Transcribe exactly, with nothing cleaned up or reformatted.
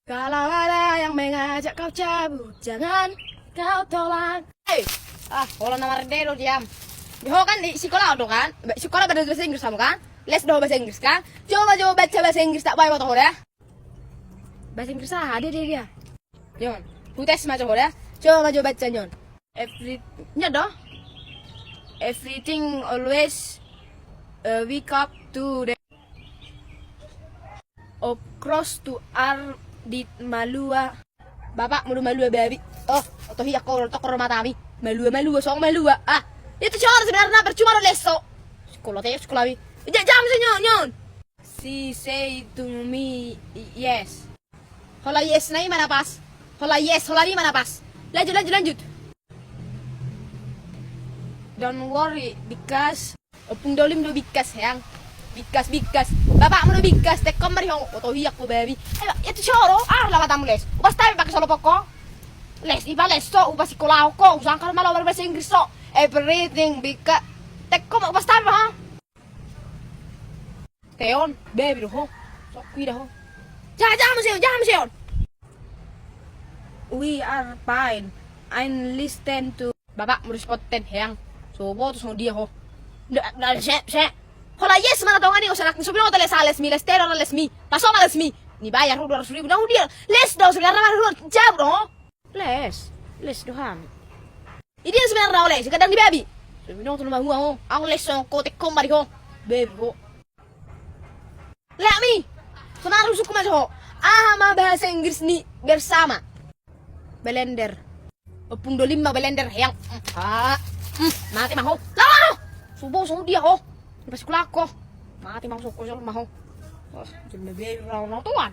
Kalau ada yang mengajak kau cabut, jangan kau tolak. Hei, ah, holan na marende do diam. Di ho kan di sikola do kan? Ba-, sikola belajar bahasa Inggris hamu kan? Les do bahasa Inggris kan? Coba, coba baca bahasa Inggris, tak bae mata ho da. Bahasa Inggris aha dia, dia, dia? Nyon. Hutes ma coba ho da. Coba ma coba baca nyon. Every, nyon do. Everything always, uh, wake up to the Of cross to ar dit malua. Bapakmu do malua babi. Oh, oto hian ho, tokor matami. Malua, malua, song malua. Ah, itu cor sebenarnya percuma do les ho. Sikola te, sikola wi. Ja-, jam se nyon, nyon. She say to me, yes. Holan yes na i ma na pas. Holan yes, holan i ma na pas. Lanjut, lanjut, lanjut. Don't worry, because Ompung Dolim do bingkas, heang. Bingkas, bingkas. Bapakmu do bingkas, tekkon ma di ho. Oto hian ho babi. Ayo, itu coro, ah, lah matamu les. Upas tabe pake solopok ho. Les, iba les ho, upas sikola ho. Usangkal malo bahasa Inggris ho. Everything bingkas. Tekkon ma upas tabe ho. Teon, babi do ho. Sok ida ho. Jaha, jaha muse on, jaha muse on. We are fine. I listen to Bapakmu do spontan, heang. So boto songon dia ho. Nda, nda, se, se. Holan yes ma na tongan i, osa nak so binoto les, ah, les mi, les teron, les mi. Paso ma les mi. Ni bayar ho dua ratus ribu, na ho dia. Les do, sebenarnya ma na ho, jawab do ho. Les, les do hami. Idia sebenarnya ho les, gadang ni babi. So binoto na ma hua ho. Au les songon ho, tekkon ma di ho. Babi ho. Leak mi. Sonari husungkun ma jo ho. Aha ma bahasa Inggris ni bersama? Blender. Ompung Dolim ma blender, heang. Ah, hmm, mate ma ho. Laho ho. So boto songon dia ho. Ni pas kulak ho. Mate ma ho, sokko jol ma ho. Wah, jol ma be, rau na tuan.